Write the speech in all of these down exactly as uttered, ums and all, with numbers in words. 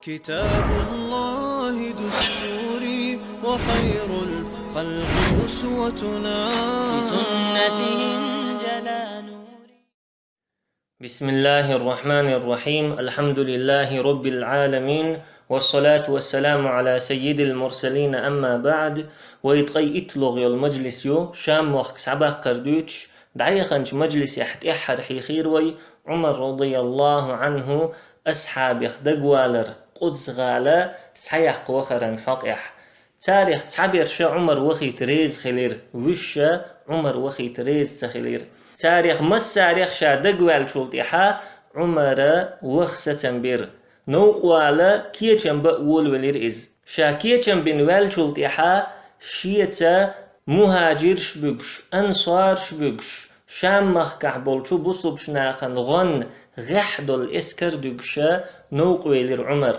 كتاب الله دستوري وخير الخلق أسوتنا. بسنته انجلى نوري. بسم الله الرحمن الرحيم. الحمد لله رب العالمين. والصلاة والسلام على سيد المرسلين. أما بعد. Вай ткъаь итлагӀа йола мажлис ю, Шам-мохк схьабаккхар дуьйцуш, дӀаяханчу мажлисехь тӀаьххьара хьийхийра вай Ӏумар, радияллаху Ӏанху, асхьабех дагавалар Къудс-гӀала схьаяккха вахаран хьокъехь. Царех цхьаберш Ӏумар вахийта реза хилира, вуьш Ӏумар вахийта реза ца хилира. Царех массарех ша дагаваьллачул тӀаьхьа Ӏумара ваха сацам бира. Новкъа вала кечам бан волавелира иза. Ша кечам бина ваьллачул тӀаьхьа шеца мухӀажирш буьгуш, ансарш буьгуш, Шам-махкахь болчу бусулбачу нахана гӀонна гӀехь долу эскар дуьгуша новкъа велира Ӏумар.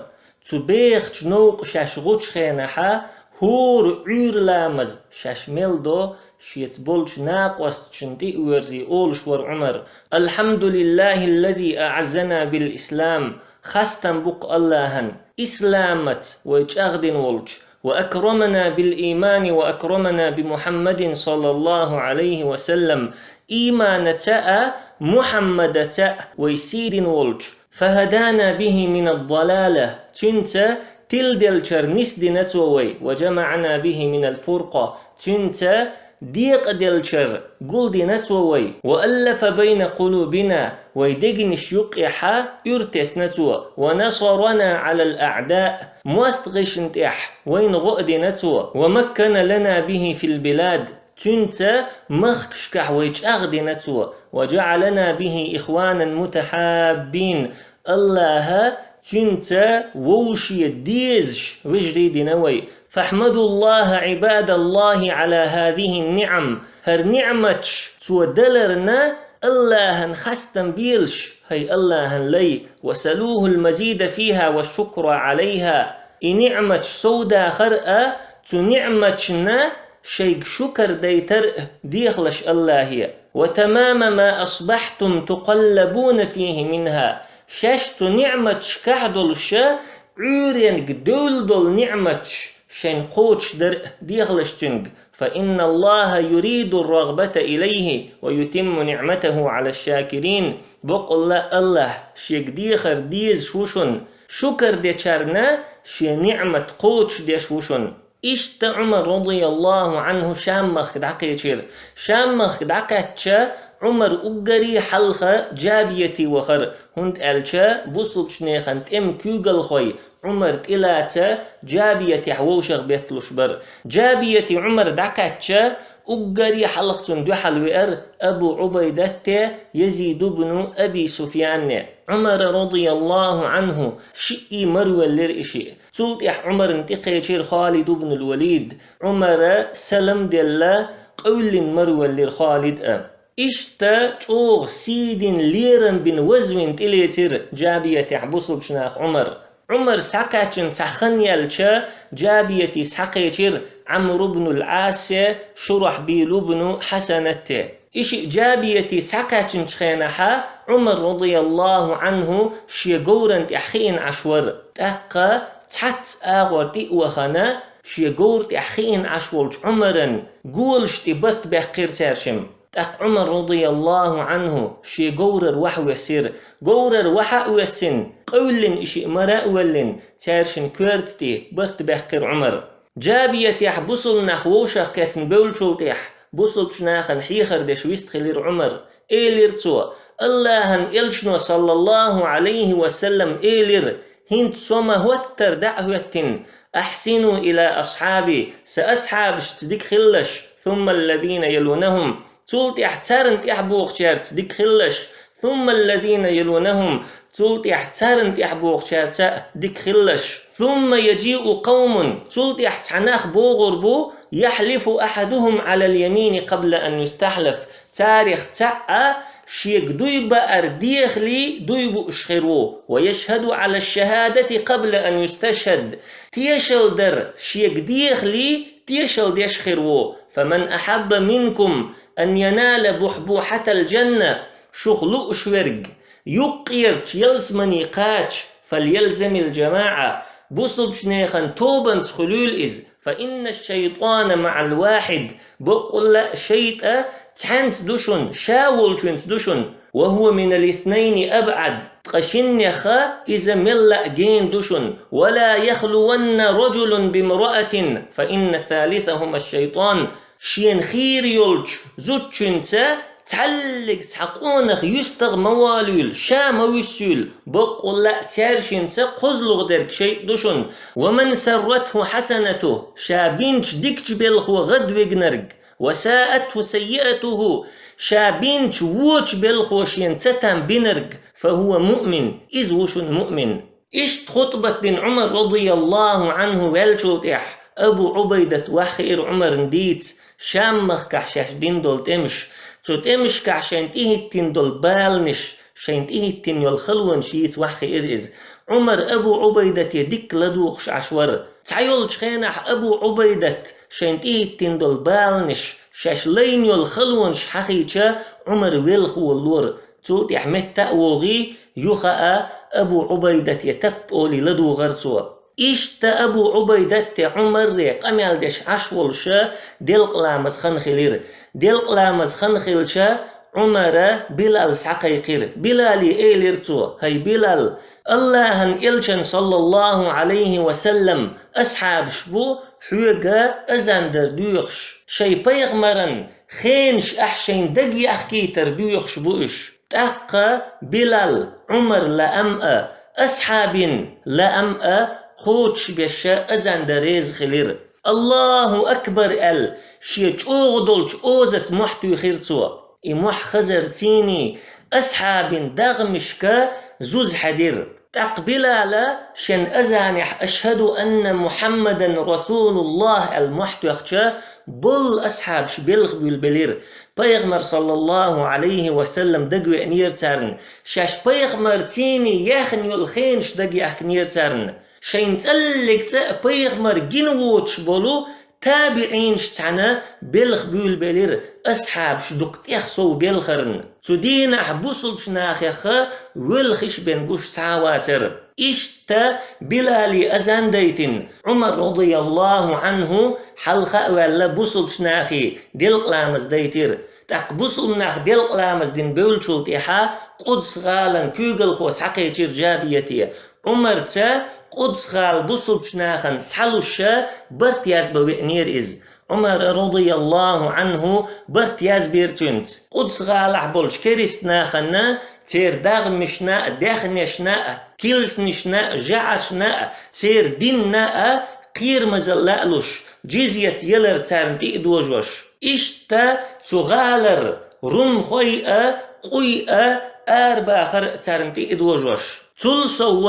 Цу бехачу новкъа шаьш гӀучу хенахьа хӀора Ӏуьйра ламаз шаьш мел до, шеца болчу накъосташна тӀе а воьрзий, олуш вара Ӏумар: «الحمد لله الذي أعزنا بالإسلام». Хастам бу-кх Аллахьан, исламаца вай чӀагӀдина волчу, «وأكرمنا بالإيمان وأكرمنا بمحمد صلى الله عليه وسلم», ийманаца а, Мухьаммадаца а вай сий дина волчу, «فهدانا به من الضلالة», цуьнца тиладеллачара нисдина цо вай, «وجمعنا به من الفرقة», цуьнца декъаделлачара гулдина цо вай, «وألف بين قلوبنا», вай дегнаш юккъехьа уьйр тесна цо, «ونصرنا على الأعداء», мостагӀашна тӀехь вайна гӀо а дина цо, «ومكن لنا به في البلاد», цуьнца махкашкахь вай чӀагӀдина цо, «وجعلنا به إخوانا متحابين», Аллахьа цуьнца вовше дезаш вежарий дина вай. «فاحمدوا الله عباد الله على هذه النعم». ХӀара ниӀматаш цо даларна Аллахьан хастам белаш, хӀай Аллахьан лай, «وسلوه المزيد فيها والشكر عليها». И ниӀматаш совдахар а, цу ниӀматашна шайга шукар дайтар а дехалаш Аллахье. «وتمام ما أصبحتم تقلبون فيه منها». Шаьш цу ниӀматашкахь долуша Ӏуьйренга девлла долу ниӀматаш шайн кхочушдар а дехалаш цуьнга. «فإن الله يريد الرغبة إليه ويتم نعمته على الشاكرين». Баккъалла Аллахь шега дехар дезаш ву шуна, шукар дечарна шен ниӀмат кхочушдеш ву шуна. Иштта Ӏумар, радияллаху Ӏанху, Шам-махка дӀакхечира. Шам-махка дӀакхаьчча, Ӏумар уггаре хьалха Джабияти вахара, хӀунда аьлча бусулбачу нехан тӀеман куьйгалхой Ӏумар тӀелаца Джабиятехь вовшах бетталуш бара. Джабияти Ӏумар дӀакхаьчча, уггаре хьалха цунна дуьхьал веара Абу Ӏубайдатте, Язид ибн Аби Суфьянне. Ӏумара, радияллаху Ӏанху, шиъ марвеллира и шиъ. Цул тӀаьхьа Ӏумарна тӀекхечира Халид ибн ал-Валид. Ӏумара салам делла, къевллина марвеллира Халид а. Иштта чӀогӀа сий дина, лерам бина, вазвина тӀелецира Джабиятехь бусулбачу наха Ӏумар. Ӏумар схьакхаьчна цхьа хан яьлча, Джабияти схьакхечира Ӏамр ибн ал-Ӏасе, Шурахьбил ибн Хьасанате. И шиъ Джабияти схьакхаьчначу хенахьа Ӏумар, радияллаху Ӏанху, шен говран тӀехь хиъна Ӏаш вара. ТӀаккха цхьацца агӀор тӀе а вахана, шен говр тӀехь хиъна Ӏаш волчу Ӏумаран голаш тӀе барт баьккхира цаьршимма. ТӀаккха Ӏумар, радияллаху Ӏанху, шен говрара вахьа воьссира. Говрара вахьа а воьссина, къевллина и шиъ мара а веллина, цаьршинна коьрта тӀе барт баьккхира Ӏумар. Джабиятехь бусулба нах вовшах кхетта бевллачул тӀаьхьа, бусулбачу нахана хьехар деш вистхилира Ӏумар. Элира цо: «Аллахьан элчано, саллаллаху Ӏалайхи ва саллам, элира: „ХӀинца со ма хӀоттара дӀа а хӀоьттина: „أحسنوا إلى أصحابي“, сан асхьабашца дика хилалаш, „ثم الذين يلونهم“, цул тӀаьхьа царна тӀаьхьа богӀучаьрца дика хилалаш, „ثم الذين يلونهم“, цул тӀаьхьа царна тӀаьхьа богӀучаьрца а дика хилалаш. ثم يجيء قوم», цул тӀаьхьа цхьа нах богӀур бу, «يحلف أحدهم على اليمين قبل أن يستحلف», царех цхьаъ а шега дуй баар дехале дуй бууш хир ву, «ويشهد على الشهادة قبل أن يستشهد», тешалла дар шега дехале тешалла деш хир ву, «فمن أحب منكم أن ينال بحبوحة الجنة», шух лууш верг юккъерчу ялсамане кхача, فليلزم الجماعة, бусулбчу нехан тобанца хуьлийла иза, فإن الشيطان مع الواحد, баккъалла а шайтӀа цхьаьнца ду шуна, ша волчуьнца ду шуна, وهو من الاثنين أبعد, ткъа шиннеха иза мелла а гена ду шуна, ولا يخلون رجل بامرأة فإن ثالثهما الشيطان, шена хийра йолчу зудчуьнца цхьаллиг цхьа къонах юьстагӀа ма волуьйла, ша ма вуьссуьйла, баккъалла а цаьршинца кхозлагӀа дерг шайтӀа ду шуна, ومن سرته حسنته, ша бинчу дикачу белхо гӀадвигнарг, وساءته سيئته, ша бинчу вочу белхо шена цатам бинарг, فهو مؤمن, иза ву шуна муъмин. Иштта хутӀбат дина Ӏумар радияллаху Ӏанху ваьллачул тӀаьхьа Абу Ӏубайдат ваьхьира Ӏумарна дийца Шам-махкахь шаьш дина долу тӀемаш. Цу тӀемашкахь шайна тӀехӀиттина долу баланаш, шайна тӀехӀиттина йолу халонаш йийца ваьхьира иза. Ӏумар Абу Ӏубайдате дикка ладугӀуш Ӏаш вара. Цхьайолчу хенахь Абу Ӏубайдат шайна тӀехӀиттина долу баланаш, шаьш лайна йолу халонаш хьахийча, Ӏумар велха волора. Цул тӀаьхьа метта а вогӀий, юха а Абу Ӏубайдате таппа олий ладугӀара цо. Иштта Абу Ӏубайдате Ӏумарре къамел деш Ӏаш волуша делкъаламаз хан хилира. Делкъаламаз хан хилча, Ӏумара Билал схьакхайкхира. Билале элира цо: «ХӀай Билал, Аллахьан элчан, саллаллаху Ӏалайхи ва саллам, асхьабаш бу хьоьга азан дар доьхуш, шайн пайхамаран хенаш ахь шайна дагаяхкийтар доьхуш бу уьш». ТӀаккха Билал Ӏумар лаам а, асхьабин лаам а кхочушбеша азан дан реза хилира. «Аллаху акбар!» аьлла, шен чӀогӀа долчу озаца мохь туьйхира цо. И мохь хазарций, асхьабин дагӀмашка зуза хьаьдира. ТӀаккха Билала шен азанехь «Ашхаду анна Мухьаммадан расулуллахӀ» аьлла мохь тоьхча, болу асхьабаш белха буьйлабелира. Пайхамар, саллаллаху Ӏалайхи ва саллам, дагавеанера царна. Шаьш пайхамарций яьхна йолу хенаш дагаяхкинера царна. Шайна цӀаллиг цӀа а пайхамар гина воцуш болу табиӀинаш цхьаьна белха буьйлабелира, асхьабаш дукха тӀех сов белхарна. Цу дийнахь бусулбчу нахеха велхиш бен гуш цхьа а вацара. Иштта Билале азан дайтина, Ӏумар, радияллаху Ӏанху, хьалха а ваьлла, бусулбчу нахе делкъаламаз дайтира. ТӀаккха бусулба нах делкъаламаз дина бевллачул тӀаьхьа Къудс-гӀалан куьйгалхо схьакхечира Джабияте. Ӏумарца Къудс-гӀала бусулбчу нахана схьалуша барт язбан веанера иза. Ӏумара, радияллаху Ӏанху, барт язбира цуьнца. Къудс-гӀалахь болчу керист нахана, церан дагӀмашна а, даьхнешна а, килсанашна а, жӀарашна а, церан динна а кхерамазалла а луш, джизйат ялар царна тӀе а дожош. Иштта цу гӀалара румхой а, къуй а арабахар царна тӀе а дожош. Цул сов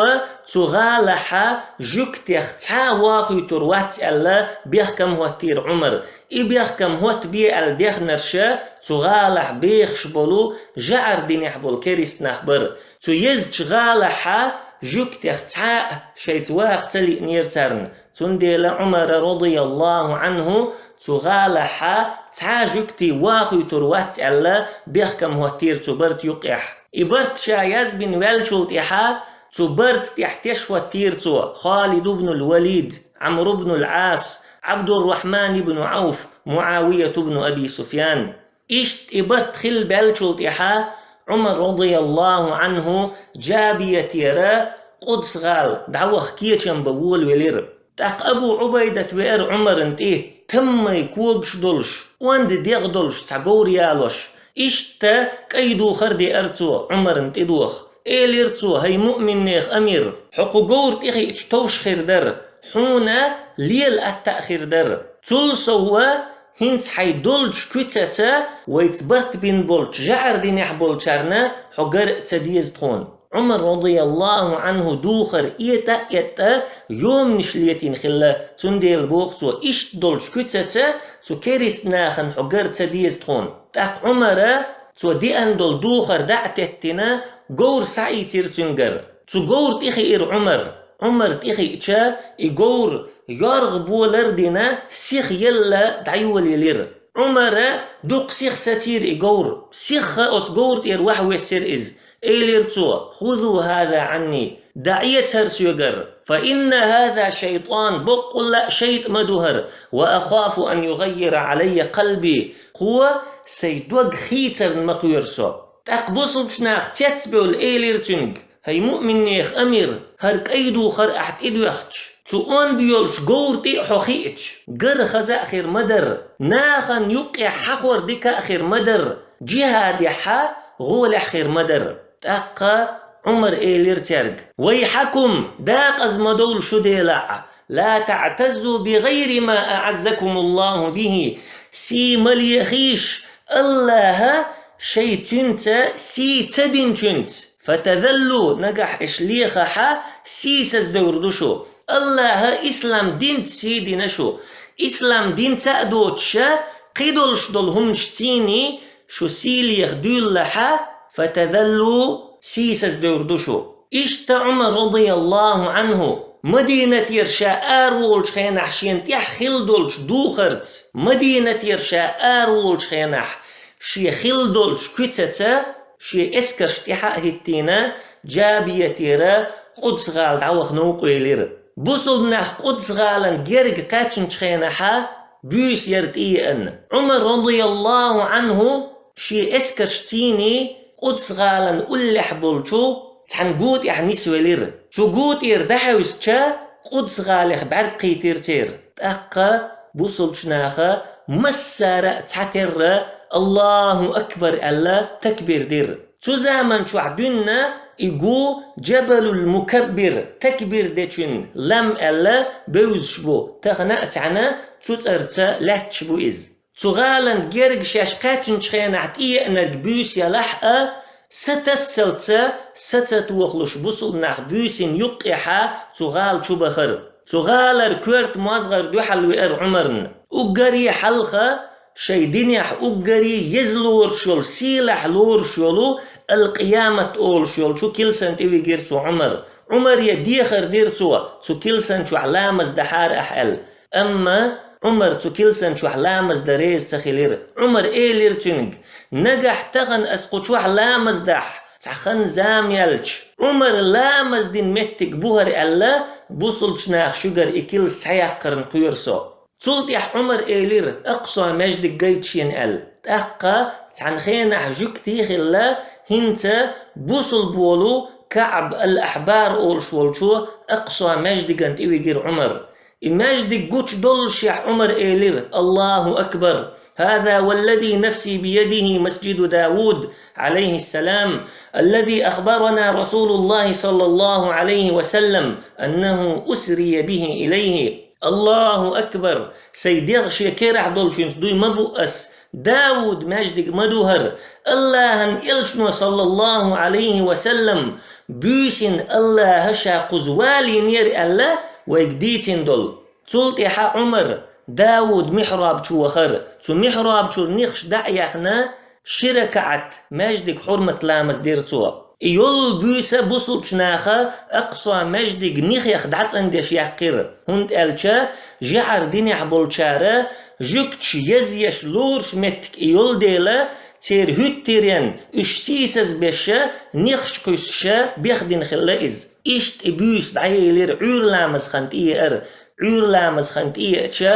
цу гӀалахьа жуьгтех цхьа а вохуьйтур вац аьлла, бехкам хӀоттийра Ӏумар. И бехкам хӀоттабе аьлла дехнарша цу гӀалахь бехаш болу жӀар динехь болу керист нах бара. Цу езачу гӀалахьа жуьгтех цхьа а шайца ваха ца лиънера царна. Цундела Ӏумара, радияллаху Ӏанху, цу гӀалахьа цхьа а жуьгтий вохуьйтур вац аьлла, бехкам хӀоттийра цу барта юккъехь. И барт ша язбина ваьллачул тӀаьхьа цу барта тӀехь теш хӀоттийра цо Халид ибн аль-Валид, Ӏамр ибн аль-Ӏас, Ӏабдуррахьман ибн Ӏауф, Муавият ибн Аби Суфьян. Иштта и барт хилла баьллачул тӀаьхьа Ӏумар, радияллаху Ӏанху, Джабиятера Къудс-гӀала дӀаваха кечам бан волавелира. ТӀаккха Абу Ӏубайдат веара Ӏумарна тӀе, таммай когаш долуш, онда дегӀ долуш цхьа говр ялош. Иштта кӀайн духар деара цо Ӏумарна тӀедоха. Элира цо: «ХӀай муъминнех амир, хьо кху говр тӀехиъча товш хир дара, хьуна лела атта а хир дара. Цул сов, хӀинца хьайн долчу куьцаца вайца барт бина болчу жӀар динехь болчарна хьо гар а ца деза тхуна». Ӏумар, радияллаху Ӏанху, духар этӀа а этӀа, йоманаш летийна хилла, цундела боху цо: «Иштта долчу куьцаца цу керист нахана хьо гар ца деза тхуна». ТӀаккха Ӏумара цо деана долу духар дӀа а теттина, говр схьаийцира цуьнгара. Цу говр тӀехиира Ӏумар. Ӏумар тӀехиъча, и говр йоргӀа болар а дина, сиха елла дӀайолаелира. Ӏумара дукха сиха сацийра и говр. Сихха оцу говра тӀера ваха вессира иза. Элира цо: «Хузу хӀаза Ӏанни, дӀаэца хӀара соьгара. فإن هذا شيطان, боккъалла а шайтӀа ма ду хӀара. وأخاف أن يغير علي قلبي, кхо сай дог хийцарна ма кхоьру со. ТӀаккха бусалба наха цецбевлла элира цуьнга: «ХӀай муъминех амир, хӀара кӀайн духар ахь тӀедоьхча, цу онда йолчу говра тӀе а хьо хиъча, гар хаза а хир ма дара, нахана юккъехь хьахор дика а хир ма дара, джихӀадехь гӀолехь хир ма дара». ТӀаккха Ӏумара элира цаьрга: «ويحكم, декъаза ма довла шу, делахь, لا تعتزوا بغير ما أعزكم الله به, сий ма лехийша, АллахӀа шайн цуьнца сий ца динчуьнца. فتذلوا, нагахь иш лехахь, сийсаздевр ду шу. АллахӀа ислам динца сий дина шу. Ислам динца а доцуша, кхидолуш долу хӀуманаш цийний шу сий леха дуьйлалахь, فتذلوا, сийсаздевр ду шу». Иштта Ӏумар, радияллаху Ӏанху, Мадинатера ша араволучу хенахь шена тӀехь хилла долчу духарца, Мадинатера ша араволучу хенахь шен хилла долчу куьцаца, шен эскарш тӀаьхьа а хӀиттийна, Джабиятера Къудс-гӀала дӀаваха новкъа велира. Бусалба нах Къудс-гӀалан герга кхаьчначу хенахь буьйса яра тӀееана. Ӏумар, радияллаху Ӏанху, шен эскарш цийний Къудс-гӀалан уллехь болчу цхьана гу тӀехь нисвелира. Цу гу тӀера дӀахьевсича, Къудс-гӀалех бӀаьрг кхийтира церан. ТӀаккха бусалба наха массара а цхьатерра «Аллаху акбар» аьлла, такбир дира. Цу заман чохь дуьйна и гу Джабалул Мукаббир, такбир дечун лам аьлла, бевзаш бу, тахана а цхьаьна цу цӀарца лаьтташ бу иза. Цу гӀалан герга шаьш кхаьчначу хенахь тӀееанарг буьйса ялахь а, сатассалца, са ца тохалуш, бусалба нах буьйсина юккъехь цу гӀала чу бахара. Цу гӀалара коьрта мозгӀар дуьхьал веара Ӏумарна. Уггаре хьалха шайн динехь уггаре еза лоруш йолу, сийлахь лоруш йолу Ал-Къиямат олуш йолчу килсан тӀе вигира цу Ӏумар. Ӏумаре дехар дира цо, цу килсан чохь ламаз дахьара ахь аьлла. Амма Ӏумар цу килсан чохь ламаз дан реза ца хилира. Ӏумар элира цуьнга: «Нагахь тахана ас кху чохь ламаз дахь, цхьа хан-зама яьлча, Ӏумара ламаз дина меттиг бу хӀара», аьлла, бусалба наха шуьгара и килс схьаяккхарна кхоьру со. Цул тӀаьхьа Ӏумар элира: «Акъса маьждиг гайта шена», аьлла. ТӀаккха цхьана хенахь жуьгтий хилла, хӀинца бусалба волу КаӀб ал-Ахьбар олуш волчо Акъса маьждиган тӀе вигира Ӏумар. И маьждиг гучудоллушехь Ӏумар элира: «Аллаху акбар! هذا والذي نفسي بيده مسجد داود عليه السلام، الذي أخبرنا رسول الله صلى الله عليه وسلم أنه أسري به إليه. Аллаху акбар! Сайн дегӀ шен керахь долчуьнца дуй ма бу ас, Дауд маьждиг ма ду хӀара, АллахӀан элчано, саллаллаху Ӏалайхи ва саллам, буьйсина АллахӀа ша кхуза валийнера аьлла, вайга дийцина долу». Цул тӀаьхьа Ӏумар Дауд михьраб чу вахара. Цу михьраб чуьра нихаш дӀа а яьхна, ши ракаӀат маьждиг хьурмат ламаз дира цо. И йолу буьйса бусулбчу наха Акъса маьждиг нихех дӀацӀандеш яьккхира, хӀунда аьлча жаӀар динехь болчара жуьгташ езъеш лоруш меттиг и йолу дела, церан хӀуьттаренна уьш сийсазбеша, нихаш кхуьссуша бехдина хилла иза. Иштта и буьйса дӀаелира Ӏуьйра ламаза хан тӀееара. Ӏуьйра ламаза хан тӀееача,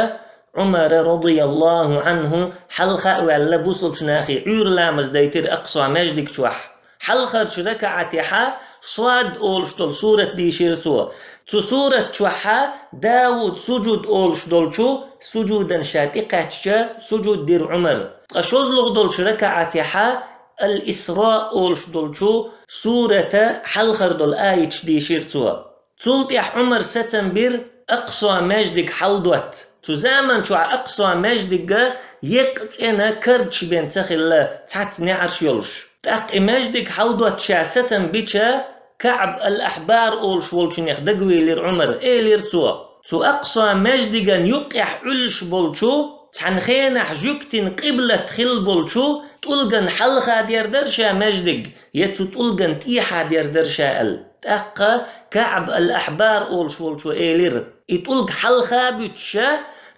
Ӏумара, радияллаху Ӏанху, хьалха а ваьлла, бусулбчу нахе Ӏуьйра ламаз дайтира Акъса маьждиг чохь. Хьалхарчу ракаӀатехьа Сод олуш долу сурат дийшира цо. Цу сурат чохьа Дауд сужуд олуш долчу сужудан ша тӀекхаьчча, сужуд дира Ӏумар. Ткъа шозлагӀа долчу ракаӀатехьа Ал-Исра олуш долчу сурата хьалхара долу аяташ дийшира цо. Цул тӀаьхьа Ӏумар сацам бира Акъса маьждиг хьалдотта. Цу заман чохь Акъса маьждига еккъа цӀена кардаш бен ца хилла, цхьацца неӀарш йолуш. ТӀаккха и маьждиг хьалдотта ша сацам бича, КаӀб ал-Ахьбар олуш волчунех дагавийлира Ӏумар, элира цо: «Цу Акъса маьждиган юккъехь Ӏуьллуш болчу, цхьана хенахь жуьгтин къиблат хилла болчу тӀулган хьалха дер дара ша маьждиг, я цу тӀулган тӀехьа дер дара ша?» аьлла. ТӀаккха КаӀб ал-Ахьбар олуш волчо элира: «И тӀулг хьалха а буьтуша,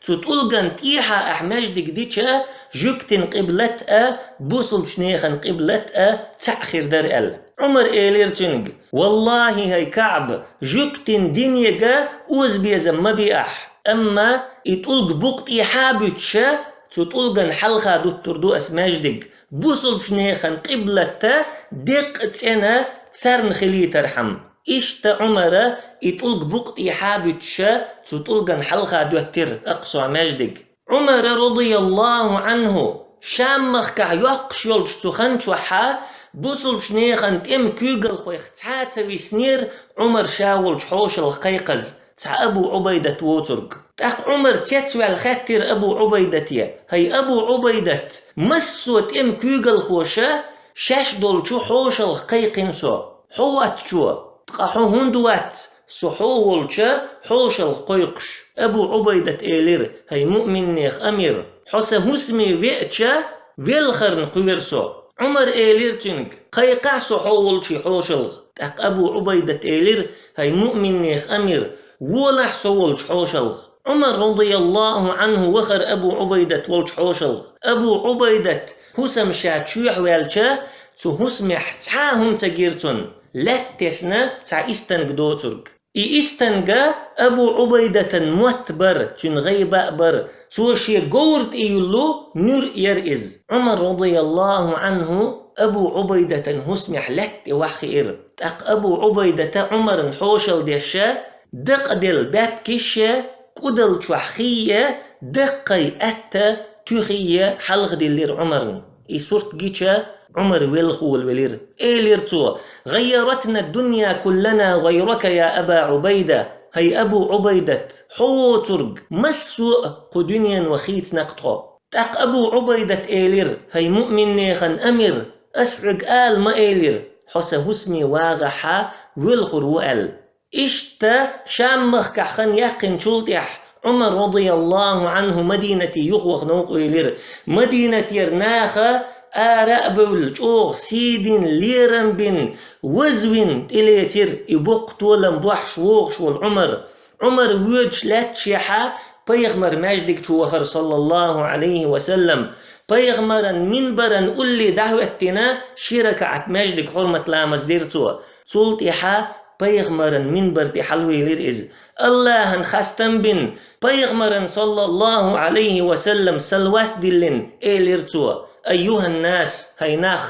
цу тӀулган тӀехьа ахь маьждиг дича, жуьгтин къиблат а, бусулбчу нехан къиблат а цхьаъ хир дара», аьлла. Ӏумара элира цуьнга: «Валлахьи, хӀай КаӀб, жуьгтийн динега озабезам ма бе ахь, амма и тӀулг букъа тӀехьа а буьтуша, цу тӀулган хьалха дуттур ду ас маьждиг, бусулбчу нехан къиблат а деккъа цӀена царна хилийтархьама». Иштта Ӏумара и тӀулг букъа тӀехьа а буьтуша, цу тӀулган хьалха доьттира Акъса маьждиг. Ӏумара, радияллаху Ӏанху, Шам-махкахь йоккхуш йолчу цу хан чохьа бусулбчу нехан тӀеман куьйгалхойх цхьа а ца виснера Ӏумар ша волчу хьошалгӀа кхайкхаза, цхьа Абу Ӏубайдат воцург. ТӀаккха Ӏумар цецваьлла хаьттира Абу Ӏубайдате: «ХӀай Абу Ӏубайдат, массо а тӀеман куьйгалхоша шаьш долчу хьошалгӀа кхайкхина со, хьо воцчо, ткъа хьо хӀунда вац со хьо волчу хьошалгӀа кхойкхуш?» Абу Ӏубайдат элира: «ХӀай муъминнех амир, хьо сан хӀусаме веача, велхарна кхоьру со». Ӏумар элира цуьнга: «Кхайкхахьа со хьо волчу хьошалгӀа». ТӀаккха Абу Ӏубайдат элира: «ХӀай муъминнех амир, волахьа со волчу хьошалгӀа». Ӏумар, радияллаху Ӏанху, вахара Абу Ӏубайдат волчу хьошалгӀа. Абу Ӏубайдат хӀусам ша чоьхьа ваьлча, цу хӀусамехь цхьа а хӀума ца гира цунна, лаьтта тесна цхьа истанг доцург. И истанга Абу Ӏубайдатан мотт бара, цуьнан гӀайба а бара, цо шен говра тӀе юьллу нуьра яра иза. Ӏумар, радияллаху Ӏанху, Абу Ӏубайдатан хӀусамехь лаьтта тӀе ваххиира. ТӀаккха Абу Ӏубайдата Ӏумарна хьошалла деш а, дакъаделла баьпкиш а, кӀудал чохь хий а, даккхий атта туьхий а хьалхадиллира Ӏумарна. И сурт гича, Ӏумар велха волавелира. Элира цо: «غيرتنا الدنيا كلنا غيرك يا أبا عبيدة». ХӀай Абу Ӏубайдат, хьо воцург массо а кху дуьненан хийцина-кх тхо. ТӀаккха Абу Ӏубайдат элира: «ХӀай муъминнехан амир, ас хьоьга ала ма элира, хьо сан хӀусаме вагӀахьа, велхур ву», — аьлла. Иштта Шам-махкахь хан яьккхинчул тӀаьхьа Ӏумар, радияллаху Ӏанху, Мадинате юхаваха новкъавелира. Мадинатера наха ара а бевлла, чӀогӀа сий дина, лерам бина, вазвина тӀелецира и боккха толам бохьуш вогӀуш волу Ӏумар. Ӏумар воьдуш лаьтташехьа, пайхамар маьждиг чу вахара, саллаллаху Ӏалайхи ва саллам. Пайхамаран минбаран улле дӀахӀоьттина, ши ракаӀат маьждиг хьурмат ламаз дира цо. Цул тӀаьхьа пайхамаран минбар тӀе хьалавелира иза. Аллахьан хастам бина, пайхамаран, саллаллаху Ӏалайхи ва саллам, салават диллина, элира цо: «أيها الناس, хӀай нах,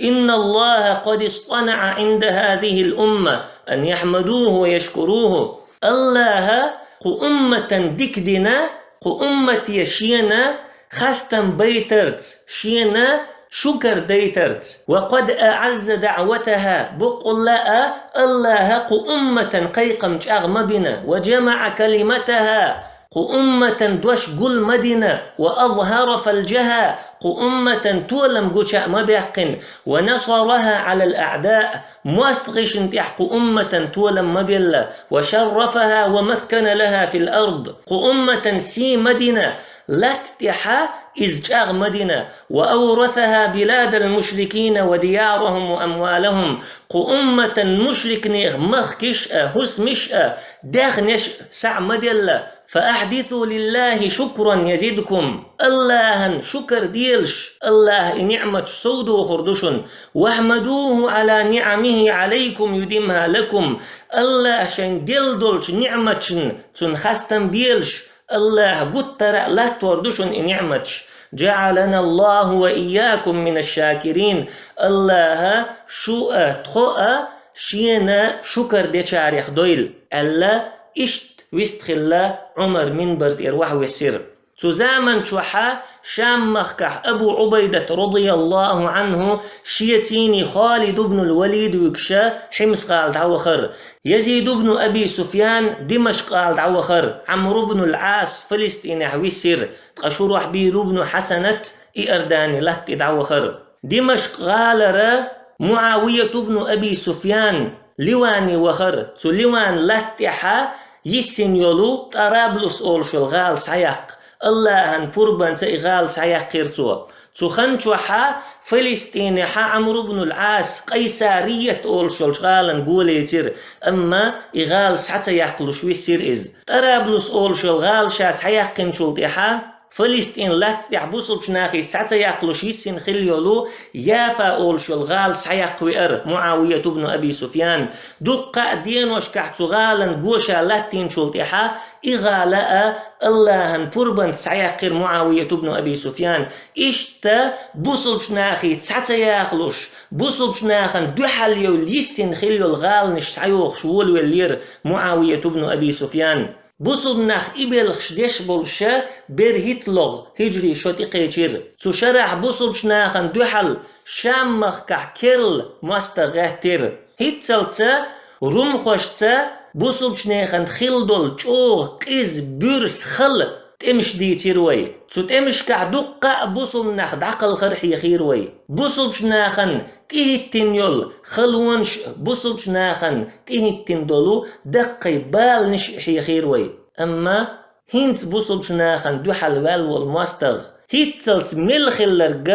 إن الله قد اصطنع عند هذه الأمة أن يحمدوه ويشكروه». Аллахьа кху умматан дика дина, кху уммате шена хастам байтарца, шена шукар дайтарца. «وقد أعز دعوتها», боккъалла а Аллахьа кху умматан кхайкхам чӀагӀ ма бина, «وجمع كلمتها», кху умматан дош гул ма дина, «وأظهر فلجها», кху умматан толам гуча а ма баьккхина, «ونصرها على الأعداء», мостагӀашна тӀехь кху умматан толам ма белла, «وشرفها ومكن لها في الأرض», кху умматан сий ма дина, латта тӀехьа иза чӀагӀ ма дина, «وأورثها بلاد المشركين وديارهم وأموالهم», кху умматан мушрикнех махкиш а, хӀусамаш а, даьхнеш а схьа ма делла, «فأحدثوا لله شكرا يزدكم». Аллахьан шукар делаш, Аллахь и ниӀматаш совдохур ду шуна. «واحمدوه على نعمه عليكم يدمها لكم». Аллахь шайн делла долчу ниӀматашна цунна хастам белаш, Аллахь гуттара а латтор ду шуна и ниӀматаш. «جعلنا الله وإياكم من الشاكرين». Аллахьа шу а, тхо а шена шукар дечарех дойла, аьлла, иштта вистхилла Ӏумар минбар тӀера вахьа висира. Цу заман чохьа Шам-махкахь Абу Ӏубайдат, радияллаху Ӏанху, шеца Халид ибн ал-Валид вуьгуша Хьимс-гӀала дӀавахара. Язид ибн Аби Суфьян Димашкъ-гӀала дӀавахара. Ӏамр ибн ал-Ӏас Фалестинехь висира, ткъа Шурахьбил ибн Хьасанат Иордани латта тӀе дӀавахара. Димашкъ-гӀалара МуӀавият ибн Аби Суфьян Ливане вахара. Цу Ливан латта тӀехьа йиссина йолу Тӏараблус олуш йолу гӀала схьаяккха. Аллахьан пурбанца и гӀала схьаяккхира цо. Цу хан чохьа Фалестинехьа Ӏамр ибн ал-Ӏас Къайсарият олуш йолчу гӀалана голецира, амма и гӀала схьа ца яккхалуш виссира иза. Тӏараблус олуш йолу гӀала ша схьаяьккхинчул тӀаьхьа Фалестин латта тӀехь бусулбачу нахе схьа ца яккхалуш йиссина хилла йолу Яфа олуш йолу гӀала схьаяккха веара МуӀавият ибн Аби Суфьян. Дуккха а деношкахь цу гӀалан гоша латтийначул тӀаьхьа и гӀала а Аллахьан пурбанца схьаяьккхира МуӀавият ибн Аби Суфьян. Иштта бусулбачу нахе схьа ца яхалуш, бусулбачу нахана дуьхьал йевлла йиссина хилла йолу гӀаланаш схьайохуш волавеллера МуӀавият ибн Аби Суфьян. Бусулба нах и белхаш деш болуша берхӀитталгӀа хиджри шо тӀекхечира. Цу шарахь бусулбачу нахана дуьхьал Шам-махкахь керла мостагӀа гӀеттира. ХӀинццалц румхошца бусулбачу нахана хилла долу чӀогӀа къиза, буьрса хала тӀемаш дийцира вай. Цу тӀемашкахь дуккха а бусулба нах дӀакхалхар хьехийра вай. Бусулбачу нахана тӀехӀиттина йолу халонаш а, бусулбачу нахана тӀехӀиттина долу даккхий баланаш а хьехийра вай. Амма хӀинца бусулбачу нахана дуьхьал ваьлла волу мостагӀа хӀинццалц мел хилларг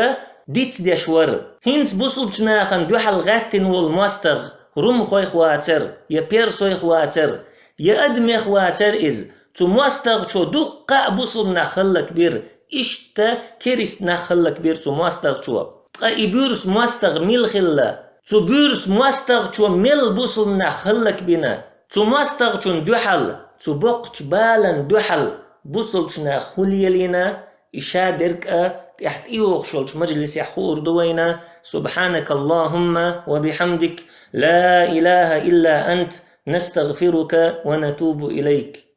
дицдеш вара. ХӀинца бусулбачу нахана дуьхьал гӀеттина волу мостагӀа румхойх вацара, я персойх вацара, я адамех вацара иза. Цу мостагӀчо дуккха а бусулба нах хӀаллакбира, иштта керист нах хӀаллакбира цу мостагӀчо. Ткъа и буьрса мостагӀа мила хилла? Цу буьрса мостагӀчо мел бусулба нах хӀаллакбина? Цу мостагӀчун дуьхьал, цу боккхачу балан дуьхьал бусулбачу нах хӀун лелийна, и ша дерг а тӀехь тӀейогӀуш йолчу мажлисехь хуур ду вайна. سبحانك اللهم وبحمدك، لا إله إلا أنت، نستغفرك ونتوب إليك.